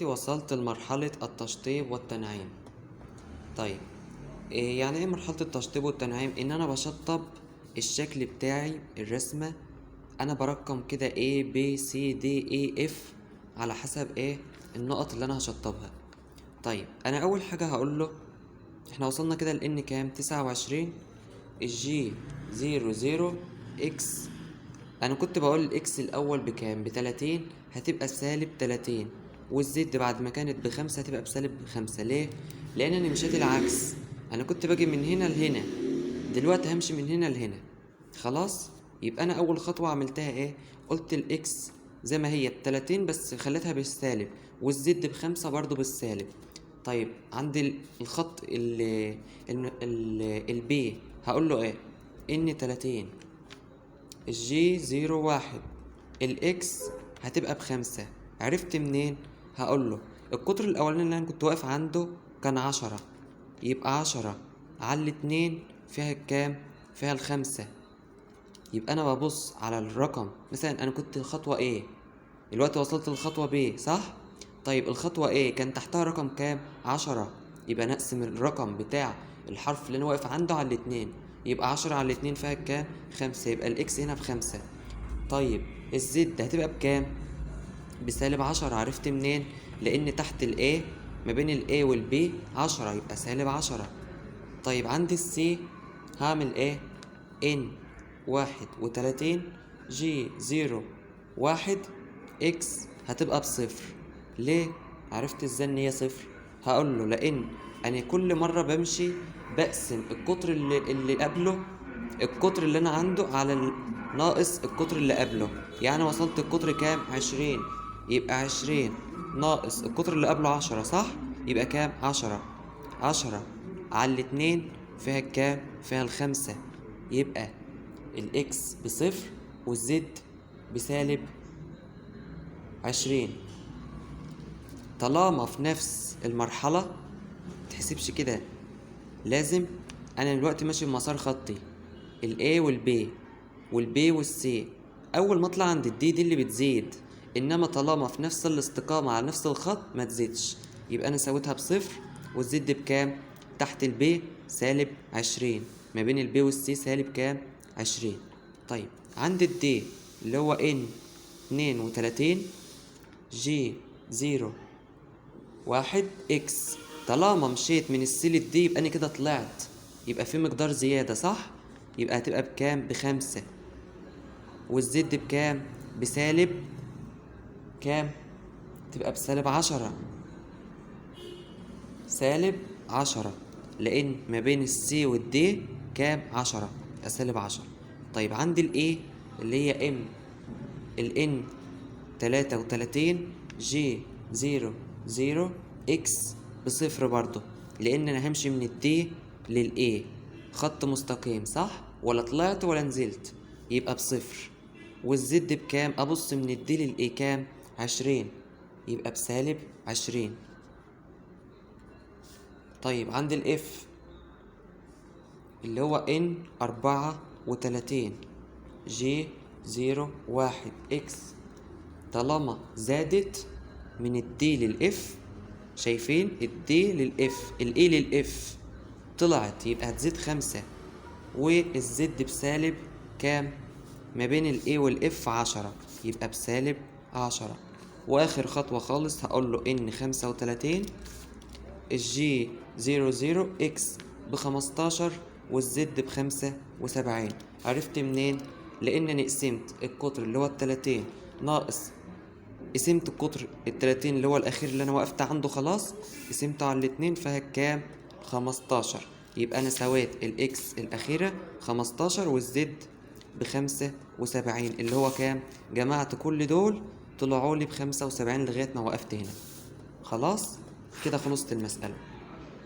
دلوقتي وصلت لمرحلة التشطيب والتنعيم. طيب إيه يعني ايه مرحلة التشطيب والتنعيم؟ ان انا بشطب الشكل بتاعي الرسمة، انا برقم كده A B C D E F على حسب ايه النقط اللي انا هشطبها. طيب انا اول حاجة هقول له احنا وصلنا كده ل N كام؟ 29 ال G 0 0 X. انا كنت بقول ال X الاول بكام؟ ب30، هتبقى سالب 30، وال Z بعد ما كانت ب5 هتبقى بسالب 5. ليه؟ لان انا مشيت العكس، انا كنت باجي من هنا لهنا، دلوقتي همشي من هنا لهنا. خلاص، يبقى انا اول خطوة عملتها ايه؟ قلت ال X زي ما هي ب30 بس خليتها بالسالب، وال Z ب5 برضو بالسالب. طيب عند الخط ال B هقول له ايه؟ N 30 ال G 0 1 ال X هتبقى ب5. عرفت منين؟ هقول له القطر الاولاني اللي انا كنت واقف عنده كان 10، يبقى 10 على 2 فيها كام؟ فيها 5. يبقى انا ببص على الرقم، مثلا انا كنت الخطوة A، دلوقتي وصلت للخطوة B صح؟ طيب الخطوة A كان تحتها رقم كام؟ 10، يبقى نقسم الرقم بتاع الحرف اللي انا واقف عنده على 2، يبقى 10 على 2 فيها كام؟ 5، يبقى ال X هنا ب5. طيب ال Z هتبقى بكام؟ بسالب 10. عرفت منين؟ لان تحت ال A ما بين ال A وال B 10، يبقى سالب 10. طيب عندي ال C هعمل ايه؟ N 31 G 0 1 X هتبقى ب0. ليه؟ عرفت ازاي ان هي 0؟ هقول له لان انا كل مرة بمشي بقسم القطر اللي قبله، القطر اللي انا عنده على ناقص القطر اللي قبله. يعني وصلت القطر كام؟ 20، يبقى 20 ناقص القطر اللي قبله 10 صح؟ يبقى كام؟ 10. 10 على 2 فيها كام؟ فيها 5، يبقى ال X ب0 وال Z بسالب 20. طالما في نفس المرحلة متحسبش كده، لازم انا دلوقتي ماشي بمسار خطي ال A وال B وال B وال C، اول ما اطلع عند ال D دي اللي بتزيد، انما طالما في نفس الاستقامة على نفس الخط ما تزيدش، يبقى انا سويتها ب0 وال Z بكام؟ تحت ال B سالب 20، ما بين ال B وال C سالب كام؟ 20. طيب عند ال D اللي هو N 32 G 0 1 X، طالما مشيت من ال C لل D يبقى انا كده طلعت، يبقى في مقدار زيادة صح؟ يبقى هتبقى بكام؟ ب5، وال Z بكام؟ بسالب كام؟ تبقى بسالب 10، سالب 10، لان ما بين ال C وال D كام؟ 10، يبقى سالب 10. طيب عندي ال E اللي هي M ال N 33 G 0 0 X ب0 برضو، لان انا همشي من ال D لل E خط مستقيم صح؟ ولا طلعت ولا نزلت، يبقى ب0. وال Z بكام؟ ابص من ال D لل E كام؟ 20، يبقى بسالب 20. طيب عند ال F اللي هو N 34 G 0 1 X، طالما زادت من ال D لل F، شايفين ال D لل F ال E لل F طلعت، يبقى هتزيد 5، وال Z بسالب كام؟ ما بين ال E وال F 10، يبقى بسالب 10. واخر خطوة خالص هقول له N 35 ال G 0 0 X ب15 وال Z ب75. عرفت منين؟ لان انا قسمت القطر اللي هو 30 ناقص، قسمت القطر 30 اللي هو الاخير اللي انا وقفت عنده خلاص، قسمته على 2 فيها كام؟ 15، يبقى انا سويت ال X الاخيرة 15 وال Z ب75 اللي هو كام؟ جمعت كل دول طلعوا لي ب75 لغاية ما وقفت هنا. خلاص كده خلصت المسألة.